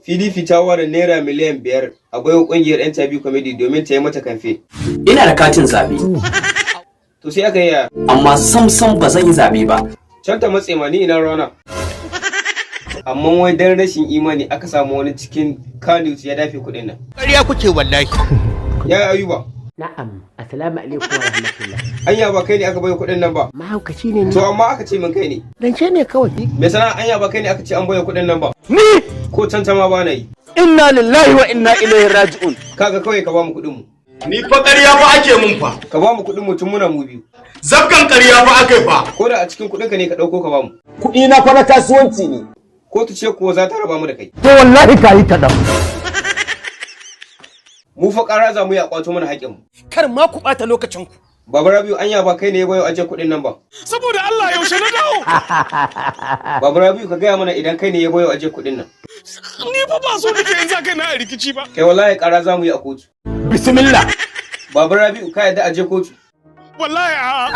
PDP ta ware ₦5 miliyan a baiwa kungiyar 'yan Tabi Comedy domin ta yi mata kamfe. Ina da katin zaɓe, To sai aka yi ya? Amma sam sam ba zan yi zaɓe ba. Can ta matse ma, ni ina rana. Amma wai dan rashin imani aka samu wani cikin Kannywood ya dafe kuɗin nan. Ƙarya kuke wallahi. Ya Ayuba. Na'am, assalamu alaikum wa rahmatullah. Anya ba kai ne aka baiwa kuɗin nan ba? Mahaukaci ne ni. To amma aka ce min kai ne. Rance ne kawai. Me sana'a, anya ba kai ne aka ce an baiwa kuɗin nan ba? Ni? Ko tantama ba na yi. Inna lillahi wa inna ilaihi raji'un. Kaga, kawai ka ba mu kuɗin mu. Ni fa ƙarya fa ake mun fa. Ka ba mu kuɗin mu tun muna mu biyu. Zabgan ƙarya fa aka yi fa. Ko da a cikin kuɗinka ne, ka ɗauko ka ba mu. Kuɗi na fa na kasuwanci ne. Kotu ce kuwa za ta raba mu da kai. To wallahi ka yi kaɗan. Mu fa ƙara za mu yi a ƙwato mana haƙƙin mu. Kar ma ku ɓata lokacin ku. Baba Rabiu, anya ba kai ne ya bayo aje kuɗin nan ba? Saboda Allah, yaushe na dawo? Baba Rabiu, ka gaya mana idan kai ne ya bayo aje kuɗin nan. Ni fa ba so nake in sa kai na a rikici ba. Kai, wallahi ƙara za mu yi a kotu. Bismillah. Baba Rabiu, ka yadda aje kotu? Wallahi a'a.